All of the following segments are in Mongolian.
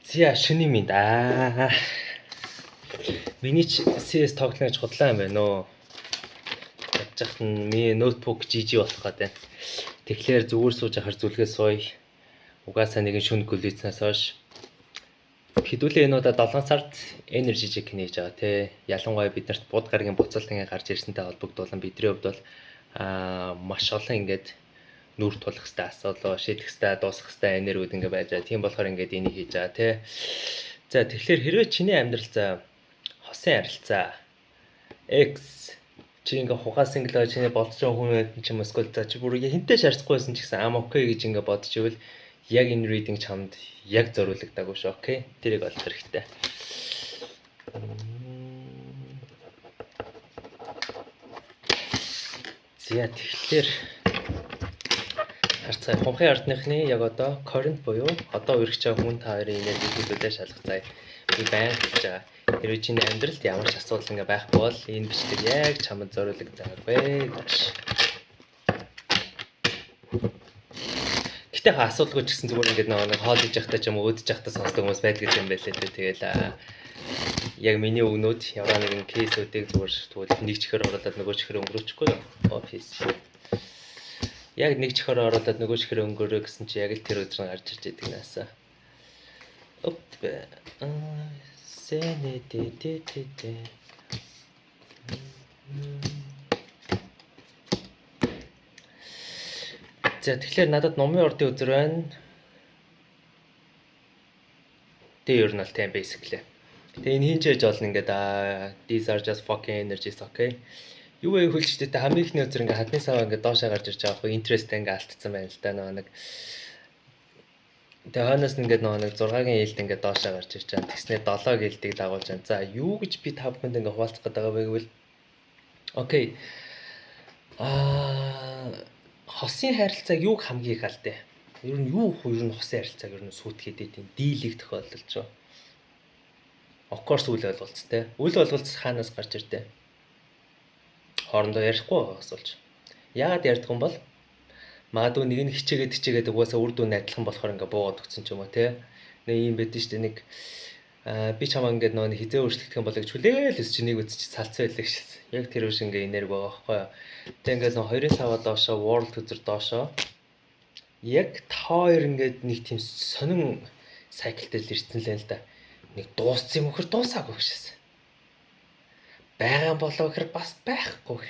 За, шөнийн мэнд аа. Миний ч CS тоглоно гэж худлаа юм байна уу? Ядж хат нь миний ноутбук GG болох гэдэг. Тэгэхээр зүгээр сууж ахаар зүлгээ сууя. Угаасаа нэгэн шүн гүлээцнээс хойш хэдүүлээ энэ удаа 7 сард Energy Check нээж байгаа тий. Ялангуяа биднэрт буд гарагийн буцаалт ингээ гарч ирсэнтэй холбогдуулан бидний хувьд бол маш олон ингээд нүүр тулах хэвээр асуудал, шийдэх хэвээр, дуусгах хэвээр энергиуд ингээ байж байгаа. Тийм болохоор ингээд энийг хийж байгаа тий. За, тэгэхээр хэрвээ чиний амьдрал, за, хосын харилцаа, ex чи ингээ хугаас инглээ чиний бодож байгаа хүн байт ч юм эсвэл за чи бүр хинтээ шаарцахгүй байсан ч гэсэн I'm okay гэж ингээ бодож ивэл яг энэ reading чамд яг зориулагдаагүй шүү. Okay. Тэрийг олох хэрэгтэй. За, тэгэхээр харцгаая. Хумхын ардныхны яг одоо current буюу одоо үргэж байгаа хүн та хоёрын энерги хэдүүлээ шалгацгаая. Би байнга хэлж байгаа. Хэрвээ чиний амьдралд ямар ч асуудал ингээ байхгүй бол энэ бичлэг яг чамд зориулагдаагүй гэж. Гэтэ хаа асуудалгүй ч гэсэн зүгээр ингээд нэг хоол иж явахдаа ч юм уу өдөж явахдаа сонсдог хүмүүс байдаг юм байлээ дээ. Тэгэл яг миний өгнүүд ямар нэгэн case үүдийг зүгээр тэгвэл нэг чихэр оруулаад нөгөө чихэр өнгөрөөчихгүй юу? Офис. Яг нэг чихэр оруулаад нөгөө чихэр өнгөрөө гэсэн чи яг л тэр өдөр нь гарч ирж идэг наасаа. Оп. С Н Д Д Т Т. За, тэгэхээр надад номын ордын үзэр байна. Тэгээ ер нь бол тийм basically. Тэгээ энэ хин ч яж болно ингээд these are just fucking energies, okay. Юу вэ хөлчтэй хамгийн ихний үзэр ингээд хадны саваа ингээд доошоо гарч ирж байгаа хгүй interest ингээд алдсан байна л да нөгөө нэг. Тэгээ хойноос нь ингээд нөгөө нэг 6-гийн ээлд ингээд доошоо гарч ирж байгаа. Тэгснээр 7 гэлдийг дагуулж байна. За, юу гэж би та бүхэнд ингээд хуваалцах гэдэг байгаа вэ гэвэл okay. Хосын харилцааг юуг хамгийн их алдээ? Ер нь юу ер нь хосын харилцааг ер нь сүйтгэхэд идэв дийлэх тохиолдол ч. Of course, үл ойлголц те. Үл ойлголц хаанаас гарч ирдэ? Хоорондоо ярихгүй байгаас болж. Яагаад ярьдаг юм бол магадгүй нэг нь хичээгээд хичээгээд угаасаа үр дүн адилхан болохоор ингээ буугаад өгсөн ч юм уу те. Нэг юм байдэн шүү дээ, нэг би чамаа ингээд нөгөө хизээ өөрчлөгдөх юм бол гэж хүлээл өс чи нэг үз чи салцсан байлаа гэж. Яг тэр үш ингээ энерги байгаа байхгүй юу. Тэг ингээд нөгөө хоёрын саваа доошоо, world үзэр доошоо яг та хоёр ингээд нэг тийм сонин cycle тай л ирсэн л энэ л да. Нэг дууссан юм өхөр дуусаагүй гэшээс. Байгаа юм болоо гэхэр бас байхгүй.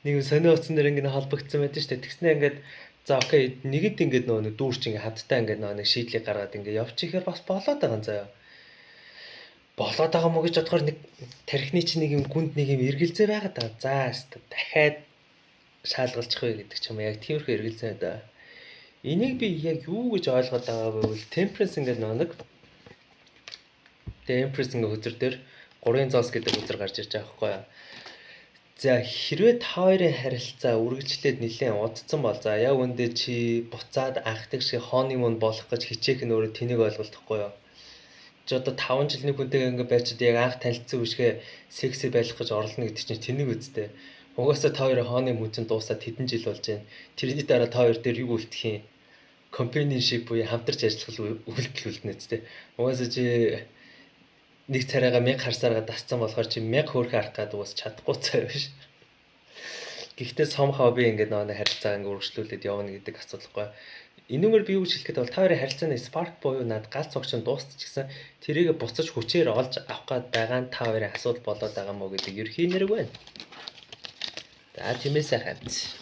Нэг сонио утсан дээр ингээд холбогдсон байдаг шүү дээ. Тэгснэ ингээд за okay, нэгэд ингээд нөгөө нэг дүүрч ингээд хамтдаа ингээд нөгөө нэг шийдлийг гаргаад ингээд явчихээр бас болоод байгаа юм заяа. Болоод байгаа мó гэж бодохоор нэг тархины чинь нэг юм гүнд нэг юм эргэлзээ байгаад байгаа. За, өстө дахиад шаалгалчих вэ гэдэг ч юм уу, яг тиймэрхүү эргэлзээ байдаг. Энийг би яг юу гэж ойлгоод байгаа вэ гэвэл Temperance ингээд нөгөө нэг Тэгээ Empress ингээ хөзөр дээр 3-ын зоос гэдэг хөзөр гарч ирж байгаа байхгүй юу. За, хэрвээ та хоёрын харилцаа үргэлжлээд нэлээд удцсан бол за яг үндэ чи буцаад анхдаг шиг honeymoon болох гэж хичээх нь өөрөө тэнийг ойлголтохгүй юу. Чи одоо 5 жил нэг хүнтэйгээ ингээ байчаад яг анх танилцсан үешгээ секси байх гэж оролно гэдэг чинь тэнэг үстэй. Угаасаа та хоёрын honeymoon чинь дуусаад хэдэн жил болж байна. Тэрний дараа та хоёр дээр юу үлдэх юм? Companionship буюу хамтарч ажиллах үйлдэл үлднэ үстэй. Угаасаа чи нэг царайгаа 1000 харсаараа дасцсан болохоор чи 1000 хөөрхөн харах гээд уус чадахгүй цай биш. Гэхдээ somehow би ингээд нөгөө харилцаа ингээд үргэлжлүүлээд явна гэдэг асуудалгүй. Энүүгээр би юу гэж хэлэх гээд бол та хоёрын харилцааны spark буюу над гал цогч нь дуусчих гэсэн тэрийг буцаж хүчээр олж авах гээд байгаа нь та хоёрын асуудал болоод байгаа мó гэдэг ерхий нэрэг байна. За, тиймээ сайхан амт.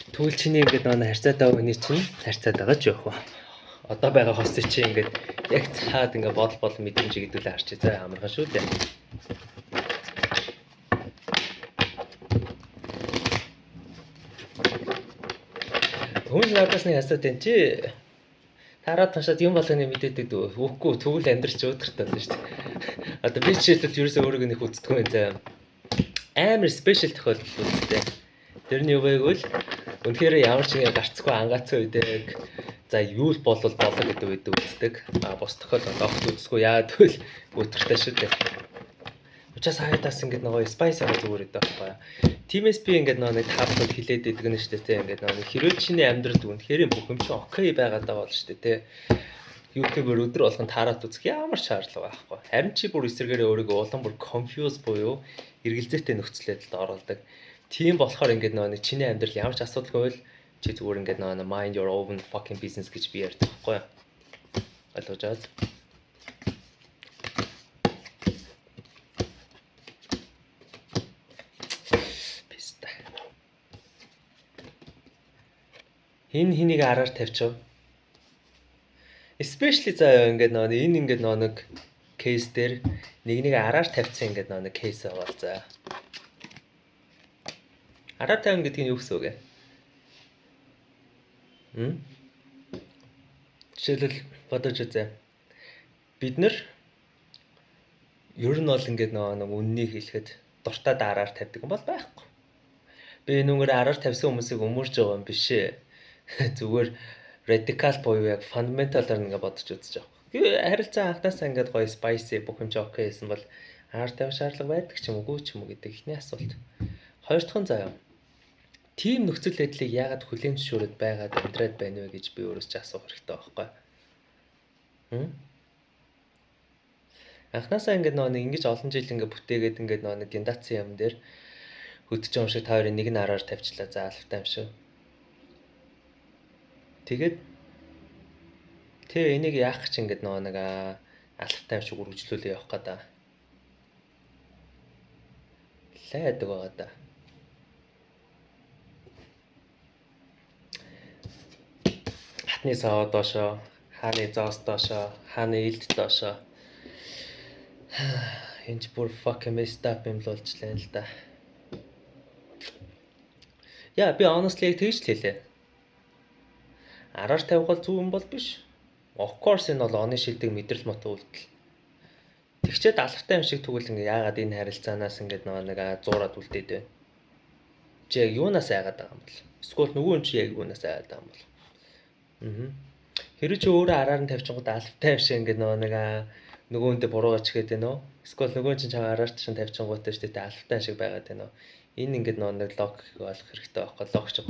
Тэгвэл чиний ингээд нөгөө харьцаатай хүний чинь харьцаад байгаа ч явах ба. Одоо байгаа хосыг чи ингээд яг цаад ингээд бодол бол мэдрэмж гэдүүлээ харчээ. За, амархан шүү дээ. Хүмүүс надаас нэг асууад байна. Чи тараад ташаад юм болгоны мэдээдэг дүү. Үгүй, тэгвэл амьдралч өөдөртэй болно шүү дээ. Одоо би жишээлбэл ерөөсөө өөрийгөө нэг үздэггүй юм заа. Амар special тохиолдол үзтээ. Тэрний юу вэ гэвэл үнэхээр ямар ч юм гарцгүй ангаацсан үедээ за юу л болвол болоо гэдэг үед үздэг. А бус тохиолдолд огт үзэхгүй. Яагаад гэвэл өдөртэй шүү дээ. Учаас хайтаас ингээд нөгөө spice байгаа зүгээр гэдэг байхгүй юу. Тиймээс би ингээд нөгөө нэг та бүхэнд хэлээд идэг нь шүү дээ, те. Ингээд нөгөө хэрвээ чиний амьдралд үнэхээр бүх юм чинь okay байгаад байгаа бол шүү дээ, те. YouTube-ээр өдөр болгон таарад үзэх ямар ч шаардлага байхгүй. Харин чи бүр эсрэгээрээ өөрийгөө улам бүр confuse буюу эргэлзээтэй нөхцөл байдалд оруулдаг. Тийм болохоор ингээд нөгөө нэг чиний амьдрал ямар ч асуудалгүй бол чи зүгээр ингээд нөгөө mind your own fucking business гэж би ярьдаг байхгүй юу? Ойлгож байгаа. Писта. Хин хэнийг араар тавьчих. Especially заяа, ингээд нөгөө энэ ингээд нөгөө нэг case дээр нэг нэг араар тавьсан, ингээд нөгөө нэг case байгаа бол заяа. Араар тавина гэдэг нь юу гэсэн үг вэ? Хм? Жишээлбэл, бодож үзье. Бид нар ер нь бол ингээд нөгөө нэг үннийг хэлэхэд дуртай дараар тавьдаг юм бол байхгүй. Би нүгээр араар тавьсан хүмүүсийг өмөрж байгаа юм биш ээ. Зүгээр radical буюу яг fundamental аар ингээ бодож үзэж байгаа. Харилцаа анхнаасаа ингээд гоё spicy, бүх юм чи okay гэсэн бол аар тавих шаардлага байдаг ч юм уу, ч юм уу гэдэг ихний асуулт. Хоёр дахь нь заяа. Тийм нөхцөл байдлыг яагаад хүлээн зөвшөөрөд байгаад амьдраад байна вэ гэж би өөрөөс ч асуух хэрэгтэй байхгүй. Хм? Анхнаасаа ингээд нөгөө нэг ингэж олон жил ингээд бүтээгээд, ингээд нөгөө нэг гендац юм дээр хөдөж юм шиг та хоёрын нэг нь араар тавьчлаа. За, алфтай юм шиг. Тэгээд энийг яах гэж ингээд нөгөө нэг алфтай юм шиг үргэлжлүүлээ явах гэдэг. Лайдаг байгаа да. Хатны саваа доошоо, хааны зоос доошоо, хааны илд доошоо. Энд ч бүр fucking messed up юм л болжлаа л да. Яа, би honestly яг тэгж л хэлээ. Араар тавих бол зөв юм бол биш. Of course, энэ бол оны шилдэг мэдрэл мот үйлдэл. Тэгчээд алфтай юм шиг тэгвэл ингээ яагаад энэ харилцаанаас ингээд нөгөө нэг зуураад үлдээд байна? Чи яг юунаас айгаад байгаа юм бол? Эсвэл нөгөө хүн чи яг юунаас айгаад байгаа юм бол? Аа. Хэрвээ чи өөрөө араар нь тавьчихгод алфтай юм шиг ингээд нөгөө нэг нөгөө хүнтэй буруугач гээд байна уу? Эсвэл нөгөө чинь чам араар чинь тавьчихгоотой шүү дээ, алфтай шиг байгаад байна уу? Энэ ингээд нөгөө нэг логик олох хэрэгтэй байхгүй. Логик ч яг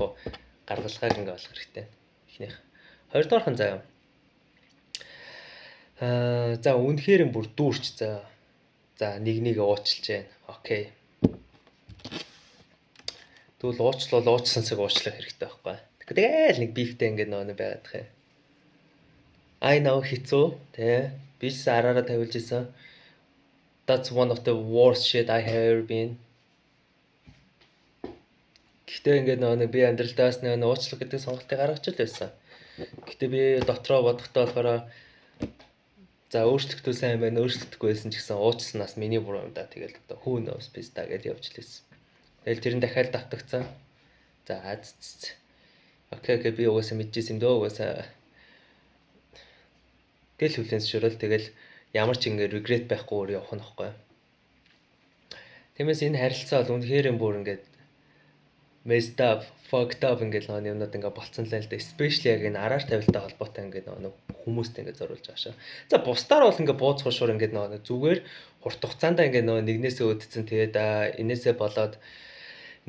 гаргалгааг ингээ олох хэрэгтэй. Эхнийх. Хоёрдугаарх нь заяа. За, үнэхээр бүр дүүрч за. За, нэг нэг уучлж байна. Okay. Тэгвэл уучлал уучлсан цаг уучлах хэрэгтэй байхгүй. Тэгэл нэг beef тэй ингээд нөгөө нэг байгаад тах юм. I know, хэцүү тэ. Би ч араараа тавилж исэн. That's one of the worst shit I have ever been. Гэхдээ ингээд нөгөө нэг би амьдралдаас нэг уучлах гэдэг сонголтыг гаргаж л байсан. Гэхдээ би дотроо бодохдоо болохоор за, өөрчлөхдөө сайн байна, өөрчлөгдөхгүй байсан ч гэсэн уучласнаас миний буруу юм да. Тэгэл одоо who knows best та гэж явж лээсэн. Тэгэл тэр нь дахиад давтагцсан. За. Okay, би угаасаа мэдчихсэн юм дөө, угаасаа гэл хүлэн зөвшөөрөл, тэгэл ямар ч ингээ regret байхгүй өөр явах нь байхгүй. Тиймээс энэ харилцаа бол үнэхээр бүр ингээд messed up, fucked up ингээд нэг юмнууд ингээ болцсон л да. Especially яг энэ араар тавилттай холбоотой ингээд нэг хүмүүст ингээ зориулж байгаа шээ. За, бусдаар бол ингээ бууз хушуур ингээд нэг зүгээр урт хугацаанд ингээ нөгөө нэгнээсээ үүдсэн, тэгээд энээсээ болоод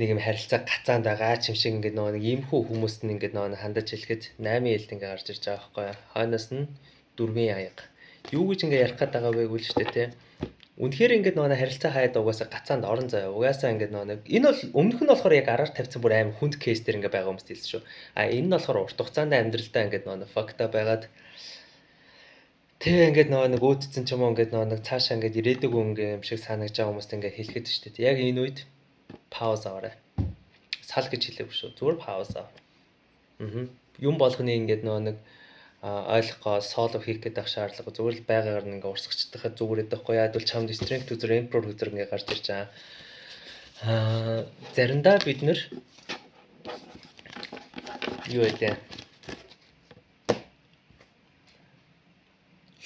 нэг юм харилцаа гацаанд байгаа ч юм шиг ингээд нөгөө нэг иймхүү хүмүүст нь ингээд нөгөө хандаж хэлэхэд 8 хэлд ингээ гарч ирж байгаа байхгүй. Хойноос нь дөрвийн аяга. Юу гэж ингээ ярих гээд байгаа вэ гэвэл шүү дээ, те. Үнэхээр ингээд нөгөө харилцаа хаяад угаасаа гацаанд орон заяа. Угаасаа ингээд нөгөө нэг энэ бол өмнөх нь болохоор яг араар тавьсан бүр аим хүнд case дээр ингээ байгаа хүмүүст хэлсэн шүү. А энэ нь болохоор урт хугацаанд амьдралдаа ингээд нөгөө fucked up байгаад тэг ингээд нөгөө нэг үүдцэн ч юм уу, ингээд нөгөө нэг цаашаа ингээд ирээдүг ингээ юм шиг санагдж байгаа хүмүүст ингээ хэлэхэд шүү дээ. Яг энэ үед pause аваарай. Сал гэж хэлээгүй шүү. Зүгээр pause ав. Аа. Юм болгоны ингээд нөгөө нэг ойлгохоо соло хийх гэдэг шаардлага зүгээр л байгаагаар нь ингээ урсгачдахад зүгээр байдаг хгүй. Яг бол чамд strength үзэр, emperor үзэр ингээ гарч ирж байгаа. Заримдаа бид нэр юу вэ?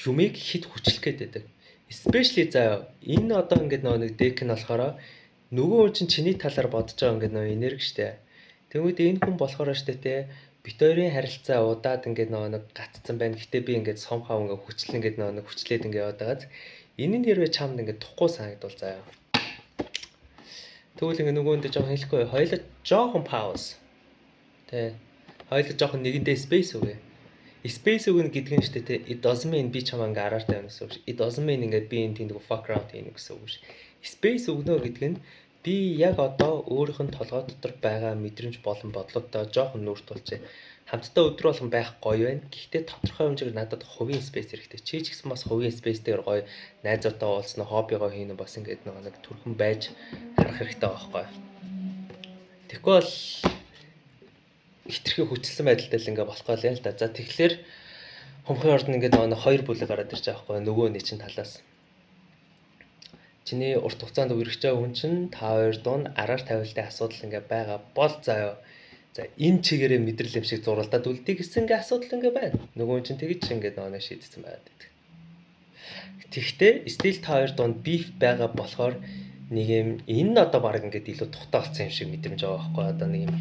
Юмыг хит хүчлэх гээд байдаг. Especially заа, энэ одоо ингээд нөгөө нэг deck нь болохоор нөгөө хүн чинь чиний талаар бодож байгаа ингээд нөгөө энерги штэ. Тэгмүүд энэ хүн болохоор штэ, те, бит хоёрын харилцаа удаад ингээд нөгөө нэг гаццсан байна. Гэтэ би ингээд сом хав ингээд хүчлэн ингээд нөгөө нэг хүчлээд ингээд яваад байгааз энэ нь хэрвээ чамд ингээд тухгүй санагдвал заяа. Тэгвэл ингээд нөгөөндөө жоохон хэлэхгүй, хоёулаа жоохон pause. Тэ. Хоёулаа жоохон нэгэндээ space өгье. Space өгнө гэдэг нь шүү дээ. It doesn't mean би чамаа ингээ араар тавина гэсэн үг ш. It doesn't mean ингээ би энэ тэнд fuck around хийнэ гэсэн үг ш. Space өгнө гэдэг нь би яг одоо өөрийнх нь толгой дотор байгаа мэдрэмж болон бодлуудаа жоохон нүүр тулжээ. Хамтдаа өдөр болгон байх гоё байна. Гэхдээ тодорхой хэмжээгээр надад хувийн space хэрэгтэй. Чи ч гэсэн бас хувийн space дээр гоё найзуудаа уулзна, хоббигоо хийнэ, бас ингээд нэг түрхэн байж харах хэрэгтэй байхгүй. Тэгэхгүй бол хитрхи хүчилсэн байдалтай л ингээ болох гал юм л да. За, тэгэхээр хумхын орд ингээд нэг хоёр бүлэг гараад ирж байгаа байхгүй, нөгөө нэг чинь талаас. Чиний урт хугацаанд үерхэж байгаа хүн чинь та хоёр дунд араар тавилтын асуудал ингээ байгаа бол заяа. За, энэ чигээрээ мэдрэл юм шиг зуралдаад үлдээ гэсэн ингээ асуудал ингээ байна. Нөгөө хүн чинь тэгж ингээ нөгөө шийдсэн байгаад байдаг. Тэгэхдээ still та хоёр дунд beef байгаа болохоор нэг юм энэ нь одоо баг ингээд илүү тухтай болсон юм шиг мэдрэмж байгаа байхгүй, одоо нэг юм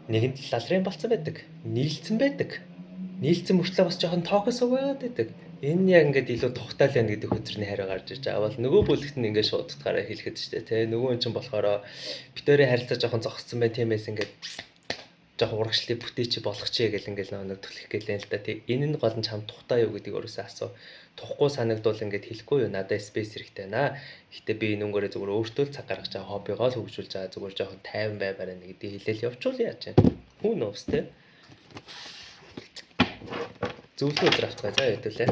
нэгэн лалрын болцсон байдаг. Нийлцэн байдаг. Нийлцэн мөртлөө бас жоохон toxic байгаад байдаг. Энэ яг ингээд илүү тухтай л байна гэдэг хөзрний хариу гарч ирж байгаа бол нөгөө бүлэгт нь ингээд шууд утгаараа хэлэхэд ч тэ, нөгөө хүн чинь болохоор бид хоёрын харилцаа жоохон зогссон байх, тиймээс ингээд жоохон урагшлыг бүтээч болгочихъя гэл ингээл нэг түлхэх гэлээ л да. Тэг, энэ нь гол нь чам тухтай юу гэдгийг өөрөөсөө асуу. Тухгүй санагдвал ингээд хэлэхгүй юу, надад space хэрэгтэй байна. Гэтэ би энэ өнгөрөө зүгээр өөртөө л цаг гаргаж байгаа, хоббигоо л хөгжүүлж байгаа, зүгээр жоохон тайван баймаар байна гэдгийг хэлээл явуучвал яаж вэ? Who knows, те. Зөвлөгөө өдөр авцгаая за хэдүүлээ.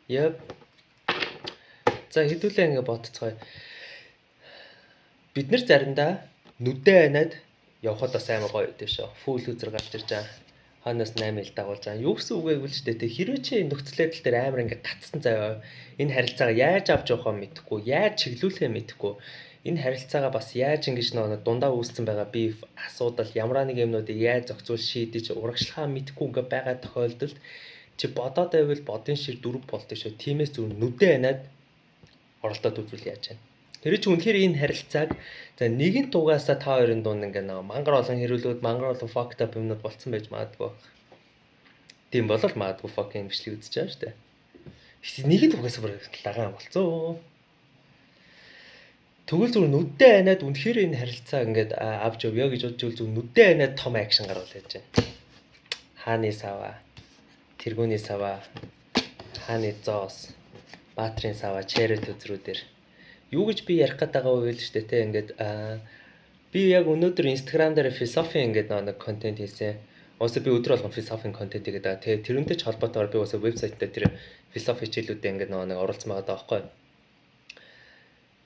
Yep. За, хэдүүлээ ингээ бодцгоё. Бид нар заримдаа нүдээ аниад явхад бас амар гоё өгдөө шүү. Fool үзэр гарч ирж байгаа. Хойноос 8 ил дагуулж байгаа. Юу гэсэн үг вэ гэвэл ч тэ, хэрвээ чи нөхцөл байдал дээр амар ингээ гацсан заяа. Энэ харилцаагаа яаж авч явахаа мэдэхгүй, яаж чиглүүлэхээ мэдэхгүй. Энэ харилцаагаа бас яаж ингэж нөгөө дундаа үүссэн байгаа beef асуудал ямар нэг юмнуудыг яаж зохицуул шийдэж урагшлахаа мэдэхгүй ингээ байгаа тохиолдолд чи бодоод байвал бодын шир дөрөв болдог шүү. Тиймээс зүгээр нүдээ аниад оролдоод үзвэл яаж вэ? Тэр чи үнэхээр энэ харилцааг, за, нэгэн тугаасаа та хоёрын дунд ингээ нэг мангар олон хэрүүлүүд, мангар олон fucked up юмнууд болцсон байж магадгүй. Тийм болол магадгүй fucking бичлэг үзэж байгаа шүү дээ. Нэгэн тугаасаа бүр лагаан болцоо. Тэгвэл зүгээр нүдээ аниад үнэхээр энэ харилцаа ингээд авч явъя гэж бодож зүгээр нүдээ аниад том action гаргал яаж байна. Хааны саваа, тэргүүний саваа, хааны зоос, баатрын саваа, Chariot үзрүүдэр юу гэж би ярих гээд байгаа вэ л шүү дээ, те, ингээд би яг өнөөдөр Instagram дээр философи ингээд нэг контент хийсэн. Уусаа би өдөр болгон философийн контент хийгээд байгаа. Тэгээ тэрнтэй ч холбоотойгоор би уусаа вебсайт дээр тэр философи хичээлүүдээ ингээд нэг оруулсан байгаа даахгүй.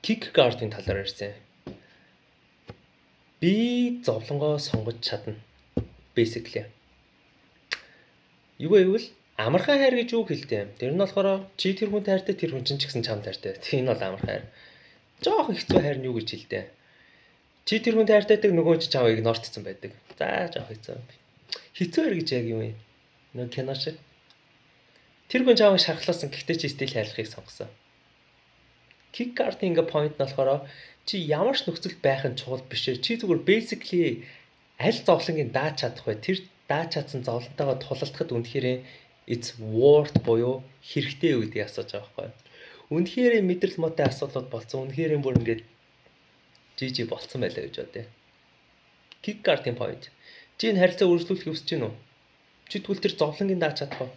Kierkegaard-ын талаар ярьсан. Би зовлонгоо сонгож чадна. Basically. Юу гэвэл амархан хайр гэж юу хэлдэг юм? Тэр нь болохоор чи тэр хүн хайртай, тэр хүн чинь ч гэсэн чамд хайртай. Тийм нь бол амархан хайр. Жохон хэцүү хайр нь юу гэж хэлдэг? Чи тэр хүн хайртай, нөгөө чинь чамайг ignore тцсан байдаг. За, жоох хэцүү. Хэцүү хайр гэж яг юу юм? Нөгөө кино шиг. Тэр хүн чамайг шархлаасан, гэхдээ чи still хайрлахыг сонгосон. Kierkegaard-ын ингээ point нь болохоор чи ямар ч нөхцөл байх нь чухал биш ээ. Чи зүгээр basically аль зовлонгийн дааж чадах вэ? Тэр дааж чадсан зовлонтойгоо тулалдахад үнэхээр it's worth буюу хэрэгтэй юу гэдгийг асууж байгаа байхгүй. Үнэхээр мэдрэл муутай асуудлууд болцсон. Үнэхээр бүр ингээд GG болцсон байлаа гэж бодъё. Kierkegaard-ын point. Чи энэ харилцаа үргэлжлүүлэхийг хүсэж байна уу? Чи тэгвэл тэр зовлонгийн дааж чадах уу?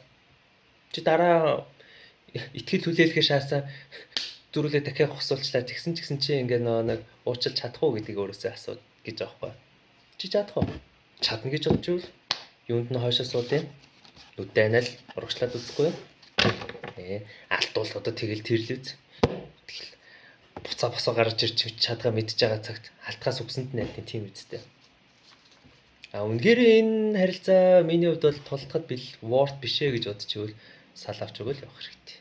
Чи дараа итгэл хүлээлгэхээ шаасаа зүрүүлээ дахиад хосуулчлаа. Тэгсэн ч гэсэн чи ингээ нөгөө нэг уучлах чадах уу гэдгийг өөрөөсөө асуу гэж байгаа байхгүй. Чи чадах уу? Чадна гэж бодож ивэл юунд нь хойшоо суудیں۔ Нүдээ анаал урагшлаад үзэхгүй юу? Алтуул одоо тэгэл тэрлэв. Тэгэл буцаа босоо гарч ирж чадгаа мэдж байгаа цагт алтгаас үгсэнд нь альтын тийм үсттэй. А үнэхээр энэ харилцаа миний хувьд бол тултахад бил worth биш ээ гэж бодож ивэл сал авч өгөөл явах хэрэгтэй.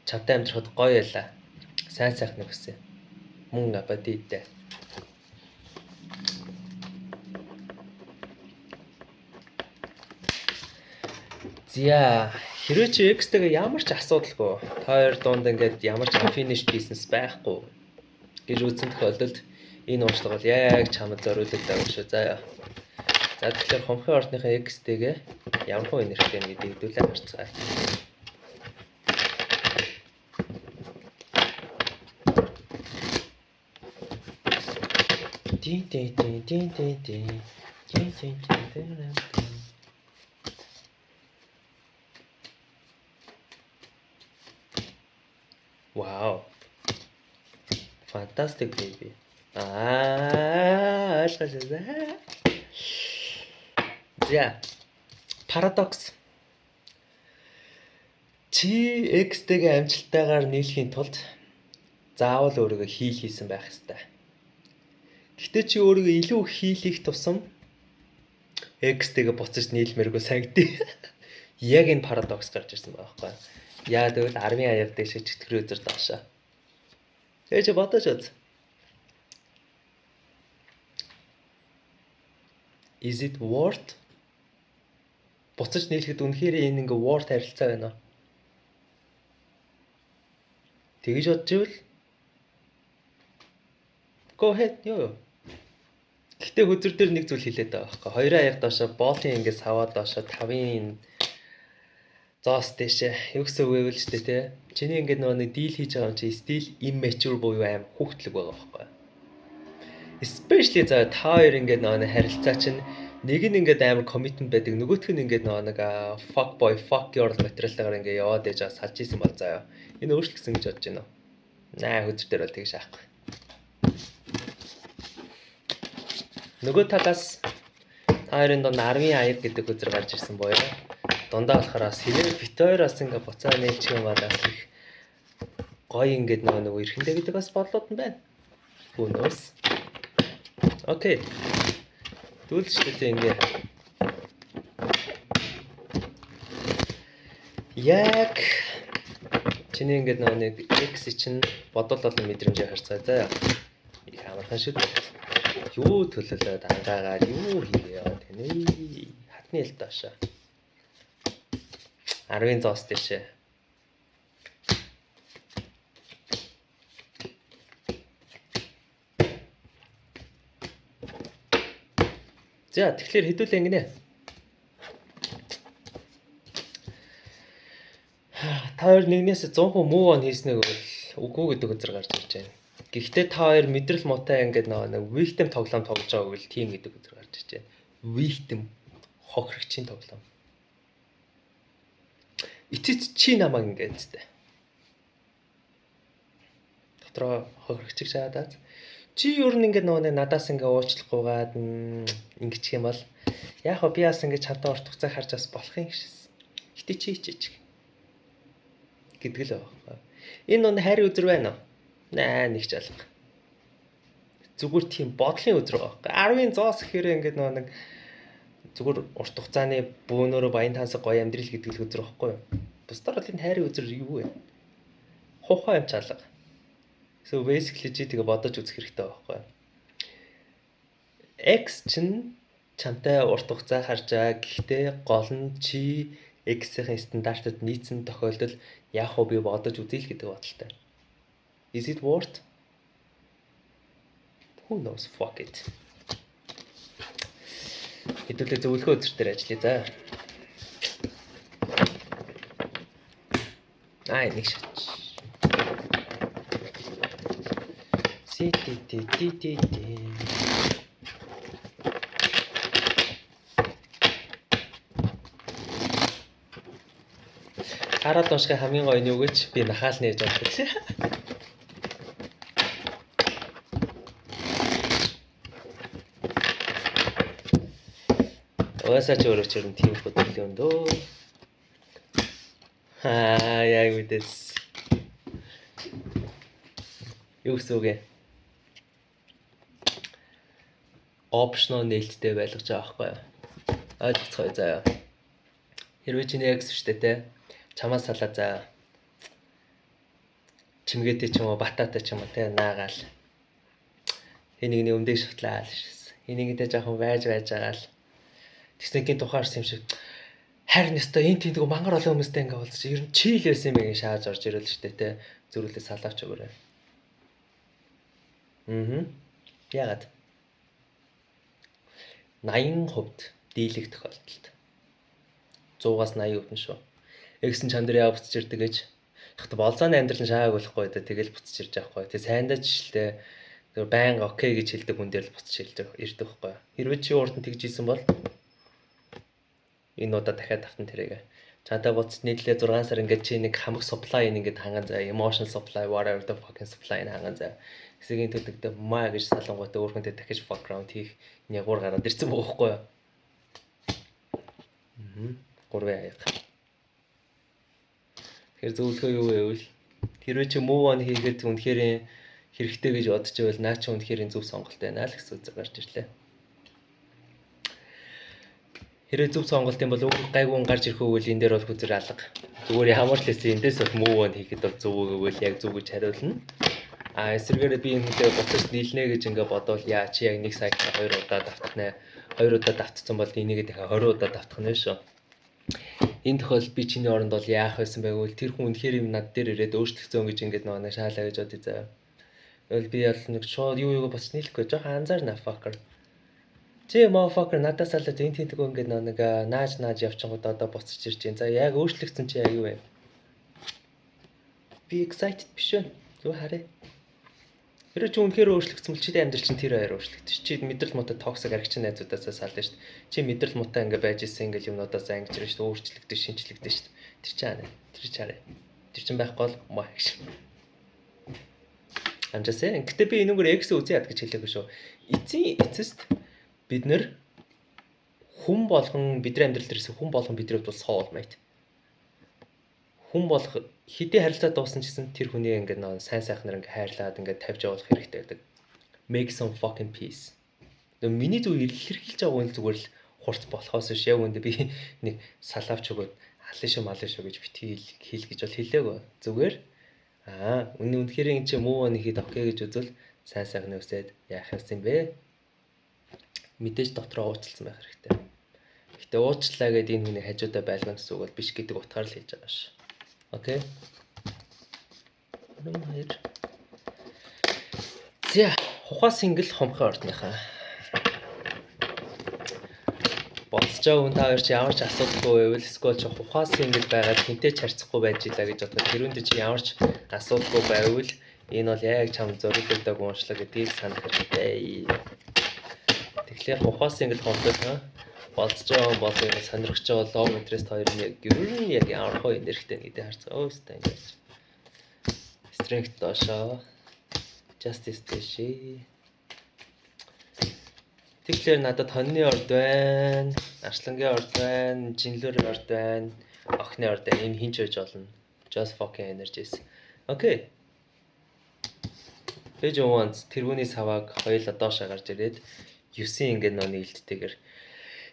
Чавтай амьдрахад гоё ялаа. Сайн сайхан нөхсөн. Мөн абадидэ. За, хэрвээ чи ex-тэйгээ ямар ч асуудалгүй, та хоёр дунд ингээд ямар ч unfinished business байхгүй гэж үзсэн тохиолдолд энэ уучлага бол яг чамд зориулагдаад байгаа шүү. За. За, тэгэхээр хумхын ордныхаа ex-тэйгээ ямар хөө энергитэй вэ гэдгийг хэдүүлээ харцгаая. Тин тин тин тин тин тин тин тин тин тин. Вау. Fantastic baby. Аа, ойлгосон. За. Парадокс. Чи ex-тэйгээ амжилттайгаар нийлэхийн тулд заавал өөрийгөө heal хийсэн байх ёстой. Гэхдээ чи өөрийгөө илүү heal хийх тусам ex-тэйгээ буцаж нийлмээргүй санагдъя. Яг энэ парадокс гарч ирсэн байгаа байхгүй. Яа гэвэл 10-ын аяар дэшээ чөтгөрийн үзэр доошоо. Тэгээ чи бодож үз. Is it worth? Буцаж нийлэхэд үнэхээр энэ ингээ worth харилцаа байна уу? Тэгэж бодож ивэл go ahead, ёо. Гэхдээ хөзөр дээр нэг зүйл хэлээд байгаа байхгүй. Хоёрын аяг доошоо боолын ингээ саваа доошоо тавын зоос дэшээ. Юу гэсэн үг вэ л ч дээ, те. Чиний ингээд нөгөө нэг deal хийж байгаа юм чи still immature буюу аим хүүхдлэг байгаа байхгүй. Especially за та хоёр ингээд нөгөө нэг харилцаа чинь нэг нь ингээд амар commitment байдаг, нөгөөх нь ингээд нөгөө нэг fuck boy, fuck girl материалтайгаар ингээд яваад ээж байгаа салж исэн бол заяа. Энэ өөрчлөгдсөн гэж бодож байна уу? Наа, хөзөр дээр бол тэгж аахгүй. Нөгөө талаас та хоёрын дунд 10-ын аяг гэдэг хөзөр гарч ирсэн буюу дундаа болохоор бас хэрэг бит хоёр бас ингээ буцаа нээлчих юм бол бас их гоё ингээд нөгөө эрхэндээ гэдэг бас бодлууд нь байна. Who knows? Okay. Тэгвэл шүү дээ ингээ. Яг чиний ингээд нөгөө нэг ex чинь бодол болон мэдрэмжээ харцгаа заа. Их амархан шүү дээ. Юу төлөөлөөд ангаагаад юу хийгээ яваад тэнэ. Хатны хэл доошоо. 10-ын зоос дэшээ. За, тэгэхээр хэдүүлээ ингэнэ. Та хоёр нэгнээс 100% move on хийснэг бол үгүй гэдэг үзэр гарч ирж байна. Гэхдээ та хоёр мэдрэл муутай ингээд нөгөө нэг victim тоглоом тоглож байгааг бол тийм гэдэг үзэр гарч ирж байна. Victim, хохирогчийн тоглоом. Эцэст чи намайг ингээд зү. Дотроо хохирогчиг шаадаад чи ер нь ингээд нөгөө надаас ингээд уучлахгүйгаад ингэчих юм бол яг хөө би бас ингээд чамтай урт хугацаа харж бас болох юм шээс. Гэтэ чи хичээч гэдэг л байгаа. Энэ нүн хайрын үзэр байна уу? Наа, нэг ч алга. Зүгээр тийм бодлын үзэр байгаа байхгүй. 10-ын зоос гэхээр ингээд нөгөө нэг зүгээр урт хугацааны бөөнөрөө баян тансаг гоё амьдрал гэдэг л үзэр байхгүй юу? Бусдаар бол энэ хайрын үзэр юу вэ? Хухай юм чалга. So basically чи тэгээ бодож үзэх хэрэгтэй байхгүй юу? Ex чинь чамтай урт хугацаа харж байгаа. Гэхдээ гол нь чи ex-ийн стандартад нийцсэн тохиолдолд яг хөө би бодож үзье л гэдэг бодолтой. Is it worth? Who knows, fuck it. Хэдүүлээ зөвлөгөө үзэр дээр ажиллая за. Аа, нэг шатч. Си ти ти ти ти ти. Хараад уншихын хамгийн гоё нь юу гэж би нахаал нээж боддог. Угаасаа ч өөрөө ч ер нь тийм хөдөл юм дөө. Аа, яг мэдээс. Юу гэсэн үг вэ? Optional нээлттэй байлгаж байгаа байхгүй юу? Ойлгоцгоё заяа. Хэрвээ чиний ex шүү дээ те. Чамаас салаа за. Чимгээтэй ч юм уу, бататай ч юм уу те наагаал. Энэ нэгний өмдөг шутлаа л шээс. Энэ нэгэнтэй жоохон байж байгаа л. Тэгснэгийн тухайн харсан юм шиг Харин ёстой энэ тэндэг мангар олон хүмүүстэй ингээ уулзч ер нь chill байсан юм бэ гэж шааж орж ирэл штэ те. Зөрүүлээ салавч өгөөрэй. Аа. Яагаад? 80% дийлэх тохиолдолд 100-аас 80% нь шүү. Ex нь чам дээр яа буцаж ирдэг гэж. Тэгвэл болзооны амьдрал нь шааг болохгүй дээ. Тэгэл буцаж ирж байгаа хгүй. Тэг сайндаа жишэлтэй тэр байнга okay гэж хэлдэг хүн дээр л буцаж ирдэг байхгүй. Хэрвээ чи урд нь тэгж ийсэн бол энэ удаа дахиад давтан тэрэг. Чадаа буцаж нийтлээ 6 сар ингээд чи нэг хамаг supply ингээд ханган заа, emotional supply, whatever the fucking supply ханган заа. Хэсгийн төдөгдөө маа гэж салангуйтай өөрхөнтэй дахиж fuck round хийх нягуур гараад ирсэн байгаа байхгүй юу? Аа. Гурван аяга. Тэгэхээр зөвлөгөө юу вэ гэвэл хэрвээ чи move on хийхэд үнэхээр хэрэгтэй гэж бодож байвал наа чи үнэхээр зөв сонголт байна л гэсэн үг гарч ирлээ. Хэрвээ зөв сонголт юм бол өөр гайгүй гарч ирэх үйл энэ дээр бол хүзэр алга. Зүгээр ямар ч лээсэн эндээс бол move on хийхэд бол зөв үгүй яг зөв гэж хариулна. А эсвэргээрээ би энэ хүнтэй буцаж нийлнэ гэж ингээ бодвол яа чи яг нэг cycle хоёр удаа давтах нэ. Хоёр удаа давтсан бол энийгээ дахиад 20 удаа давтах нэ шүү. Энэ тохиолдолд би чиний оронд бол яах байсан бэ гэвэл тэр хүн үнэхээр юм над дээр ирээд өөрчлөгцөн гэж ингээд нөгөө нэг шаалаа гэж бодъё заяа. Тэгвэл би бол нэг шууд юу юугаа бас нийлэхгүй жоохон анзаарна, fucker. Чи motherfucker надаас алаад энэ тэнтэг ингээд нэг нааж нааж явчихгууд одоо буцаж ирж байна. За, яг өөрчлөгдсөн чи яг юу вэ? Би excited биш вэ? Юу харъя. Хэрвээ чи үнэхээр өөрчлөгдсөн бол чи амьдрал чинь тэр баяр өөрчлөгдөж. Чи мэдрэл муутай toxic аригчин найзуудаасаа сална шүү дээ. Чи мэдрэл муутай ингээ байж исэн ингээл юмнуудаас ангиж ирнэ шүү дээ. Өөрчлөгдөж, шинчлэгдэж шүү дээ. Тэр чинь аа. Тэр чинь харъя. Тэр чинь байхгүй бол маа гэж. Амжаасаа. Гэтэ би энэгээр ex үзэн яд гэж хэлээгүй шүү. Эцсийн эцэст бид нэр хүн болгон бидний амьдрал дээрээс хүн болгон бидний хувьд бол soulmate. Хүн болох хэдий харилцаа дууссан ч гэсэн тэр хүнийг ингээд нөө сайн сайхнаар ингээд хайрлаад ингээд тавьж явуулах хэрэгтэй байдаг. Make some fucking peace. Тэгээ миний зүг илэрхийлж байгаа үн зүгээр л хурц болохоос биш, яг үндэ би нэг салавч өгөөд алын шүү малын шүү гэж битгий хэл гэж бол хэлээгүй. Зүгээр аа үнэ үнэхээр энэ чи move on хийхэд okay гэж үзвэл сайн сайхны өсөөд яах юм бэ? Мэдээж дотроо уучлсан байх хэрэгтэй. Гэтэ уучлаа гэдээ энэ хүний хажуудаа байлгана гэсэн үг бол биш гэдэг утгаар л хэлж байгаа ш. Okay. 2. За, хухаа single хумхын ордныхаа. Болцож байгаа хүн та хоёр чи ямар ч асуудалгүй байвал, эсвэл чи хухаа single байгаад хинтээ ч харьцахгүй байж илаа гэж бодоход тэрүүндээ чи ямар ч асуудалгүй байвал энэ бол яг чам зориулагдаагүй уншлаа гэдгийг санах хэрэгтэй. Тэгэхээр хухаа single хумхын болцож байгаа бол сонирхож байгаа love interest хоёр нь яг ер нь яг ямар хөө энергитэй гэдэг харцгаа. Өөстэй ингэж. Strength доошоо. Justice дэшээ. Тэгэхээр надад хоньны орд байна, арслангийн орд байна, жинлүүрийн орд байна, охины орд байна. Энэ хинч байж болно. Just fucking energies. Okay. Page of Wands тэргүүний савааг хоёулаа доошоо гарч ирээд 9 ингээд нөө нийлттэйгэр.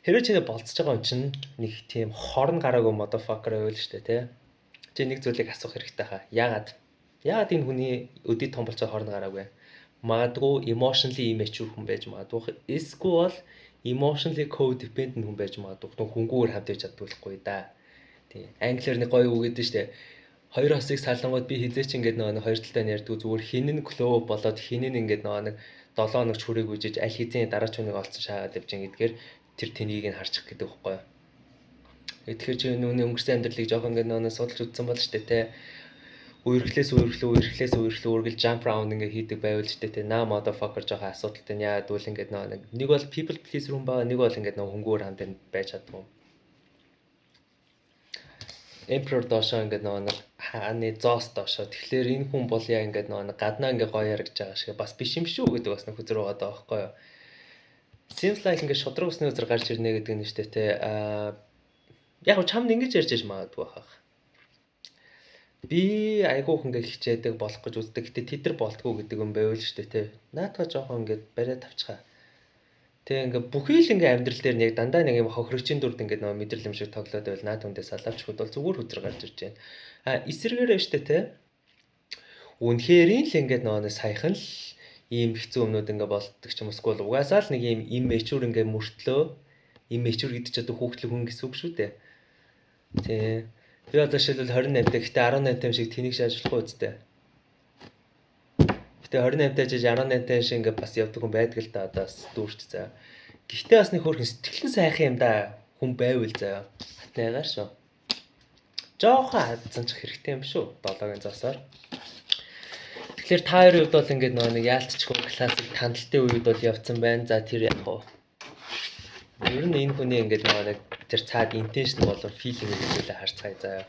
Хэрвээ чиний болцож байгаа хүн чинь нэг тийм хорн гараагүй motherfucker байвал шүү дээ, тий. Чи нэг зүйлийг асуух хэрэгтэй хаа. Яагаад? Яагаад энэ хүний өдий том болцоо хорн гараагүй? Магадгүй emotionally immature хүн байж магадгүй. Эсвэл emotionally codependent хүн байж магадгүй. Түн хөнгүүгээр хамт байж чаддаггүй да. Тий. Англиар нэг гоё үг гэдэг шүү дээ. Хоёр хосыг салангууд би хизээч ингээд нөгөө нэг хоёр талдаа нь ярьдгүй, зүгээр хин нь glow болоод хин нь ингээд нөгөө нэг 7 хоног чүрээг үжиж аль хэзээ дараа ч хүнийг олцсон шаагаад явж гин гэдгээр тэр тэнийг нь харчих гэдэг байхгүй юу. Тэгэхээр чи нүуний өнгөрсөн амьдралыг жоохон ингээд нөгөө судалж үзсэн бол штэ те, үерхлээс үерхлөө, үерхлээс үерхлөө үргэлж jump round ингээ хийдэг байвал штэ те, наа motherfucker жоохон асуудалтай нь яагаад гэвэл ингээд нөгөө нэг бол people pleaser хүн байгаа, нэг бол ингээд нөгөө хөнгөөр хамт байж чаддгүй. Emperor доошоо ингээд нөгөө нэг хааны зоос доошоо. Тэгэхээр энэ хүн бол яа ингээд нөгөө нэг гаднаа ингээд гоё яригдж байгаа шиг бас биш юм шүү гэдэг бас нэг хөзөр байгаа даа байхгүй юу. Seems like ингээд шудраг усны үзэр гарч ирнэ гэдэг нь шүү дээ те. Аа, яг чамд ингэж ярьж яж магадгүй хах. Би айгуух ингээд хичээдэг болох гэж үздэг. Гэтэ тэд нар болтгоо гэдэг юм байвал шүү дээ те. Наадгаа жоохон ингээд бариад тавчгаа. Тэг ингээ бүхий л ингээ амьдрал дээр нэг дандаа нэг юм хохирогчийн дүрд ингээ нөгөө мэдрэл юм шиг тоглоод байвал наад хүндээ салавч хүүд бол зүгээр хөзөр гарч ирж байна. А эсрэгээрээ штэ те. Үнэхээр л ингээ нөгөө саяхан л ийм хэцүү юмнууд ингээ болддог ч юм уу, эсвэл угаасаа л нэг ийм immature ингээ мөртлөө, immature гэдэг чинь одоо хүүхдлэг хүн гэсэн үг шүү дээ. Тий. Би одоо жишээлбэл 28 та, гэхдээ 18 та юм шиг тэнийг шааж болохгүй үсттэй. Гэтэ 28 таа жиж 18 таа шиг ингээ бас явдаг хүн байдаг л да, одоо бас дүүрч заа. Гэхдээ бас нэг хөөрхөн сэтгэлэн сайхан юм да хүн байвал заяа. Хатнайгаар шүү. Жохон хадсан ч хэрэгтэй юм шүү. 7-гийн зоосоор. Тэгэхээр та хоёрын хувьд бол ингээд нөгөө нэг яалтчгүй классик тандалтай үед бол явцсан байна. За, тэр яг хуу. Ер нь энэ хүний ингээд нөгөө нэг тэр цаад intention болон feeling гэдэг зүйлээ харцгаая заяа.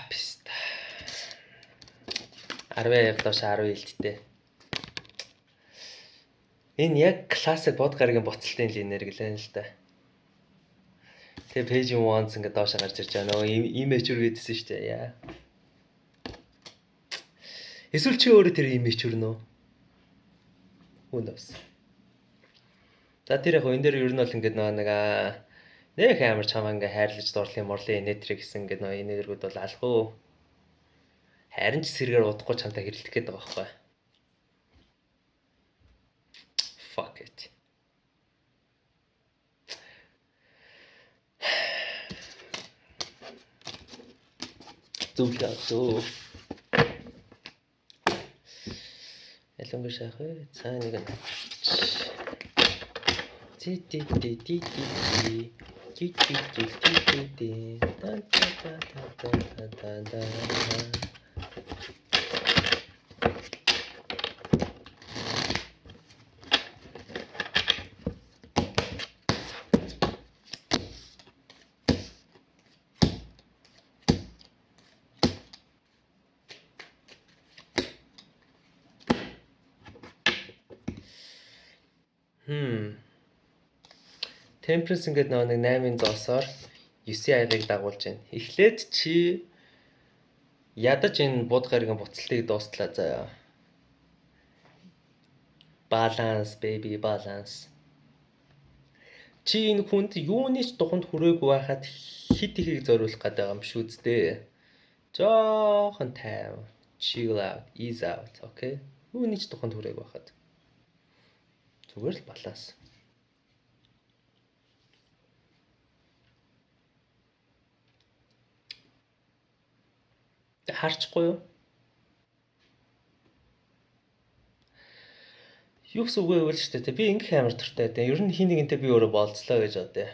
Писта. 10 доош 10 илттэй. Энэ яг классик бод гарагийн буцалтын л энерги л байна л да. Тэгээ Page of Wands ингээд доош гарч ирж байгаа. Нөгөө immature гэдсэн шүү дээ. Яа. Эсвэл чи өөрөө тэр immature нөө? Who knows. За, тэр яг энэ дээр ер нь бол ингээд нөгөө нэг нэг амар чамаа ингээ хайрлаж дурлах морлын энетри гэсэн ингээд нөгөө энергүүд бол алхуу. Харин ч сэргээр удахгүй чамтай хэрэлдэх гээд байгаа байхгүй. Fuck it. Зөвлөө зөө. Ялангуяа шахах вэ? Цаа нэг нь. Ти ти ти ти ти ти. Ти ти ти ти ти ти. Та та та та та та та. Temperance ингээд нөгөө нэг 8-ын зоосоор 9-ийн аягийг дагуулж байна. Эхлээд чи ядаж энэ буд гарагийн буцалтыг дуустлаа заяа. Balance, baby, balance. Чи энэ хүнд юуны ч туханд хүрээгүй байхад хит ихийг зориулах гэдэг юм шүү дээ. Жохон тайв, chill out, ease out, okay? Юуны ч туханд хүрээгүй байхад. Зүгээр л баланс. Харчихгүй юу? Юу гэсэн үг вэ гэвэл шүү дээ. Би ингэх амар дуртай дээ. Ер нь хин нэгэнтэй би өөрөө болцлоо гэж бодъё.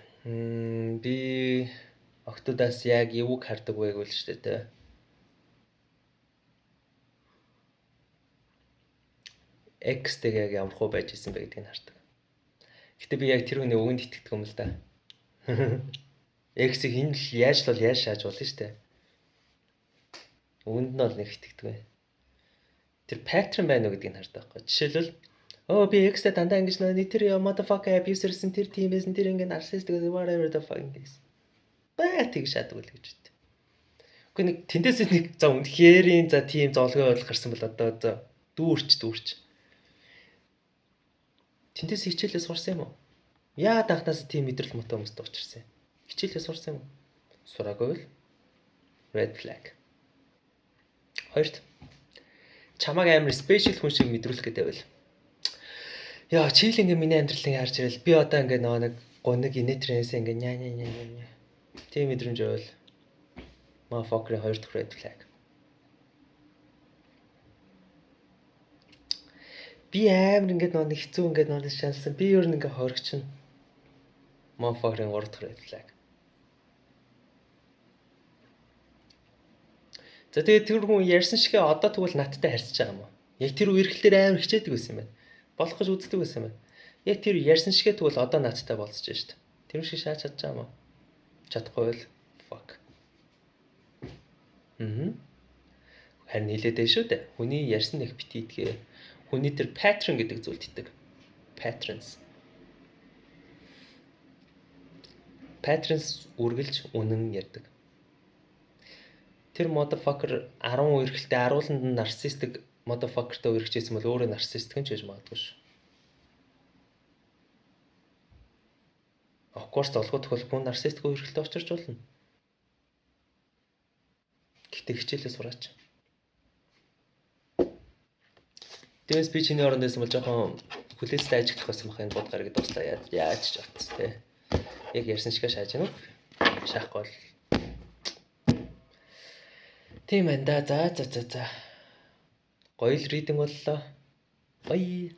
Би октодаас яг юуг хардаг вэ гэвэл шүү дээ. X-тэйг яг ямар хуу байж исэн бэ гэдгийг хардаг. Гэтэ би яг тэр хүний үгэнд итгэдэг юм л да. X-ийг энэ л яаж л бол яаж шааж болно шүү дээ. Үгэнд нь бол нэг итгэдэг. Тэр pattern байна уу гэдгийг хардаг байхгүй. Жишээлбэл би X-тэй дандаа ингэж нэг тэр motherfucker abuser-сэн, тэр тийм байсан, тэр ингэ narcissist гэсэн, whatever the fuck гэсэн. Баа тэг шаадаг л гэж үү. Үгүй, нэг тэндээс нэг за үнэхэрийн за тийм зовлон ойлгох гарсан бол одоо за дүүрч дүүрч. Тэндээс хичээлээ сурсан юм уу? Яагаад анхнаас тийм мэдрэл муутай хүмүүстэй учирсан юм? Хичээлээ сурсан юм уу? Сураагүй л red flag. Хоёрт, чамайг амар special хүн шиг мэдрүүлэх гэдэг байвал. Яа, чи л ингээ миний амьдралыг харж ирэл би одоо ингээ нөгөө нэг гуниг инээтрээс ингээ ня ня ня ня ня. Тийм мэдрэмж байвал motherfucker-ийн хоёр дахь red flag. Би амар ингээд нөгөө нэг хэцүү ингээд нөгөө шалсан. Би ер нь ингээ хоригчин. Motherfucker-ийн гурав дахь red flag. За, тэгээд тэр хүн ярьсан шигээ одоо тэгвэл надтай харьцаж байгаа юм уу? Яг тэр үерхлээр амар хичээдэг байсан юм байна. Болох гэж үздэг байсан юм байна. Яг тэр ярьсан шигээ тэгвэл одоо надтай болцож шүү дээ. Тэр шиг шааж чадж байгаа юм уу? Чадахгүй бол fuck. Мм. Харин хэлээд байж шүү дээ. Хүний ярьсан нэг бит идгээ. Хүний тэр pattern гэдэг зүйлд итэг. Patterns. Patterns үргэлж үнэн ярьдаг. Тэр motherfucker 10 үерхэлтэй 10-нд нь narcissistic motherfucker-тай үерхчихсэн бол өөрөө narcissistic нь ч байж магадгүй шүү. Of course золгоо тохиол хүн narcissistic үерхэлтэй учирч болно. Гэхдээ хичээлээ сураач. Тэгээс би чиний оронд байсан бол жоохон хүлээлттэй ажиглах байсан бах, энэ бод гараг дуслаа яаж ч утас те. Яг ярьсан шигээ шааж гэнэ үү? Шаахгүй бол. Тийм байна да. За. Гоё л reading боллоо. Bye.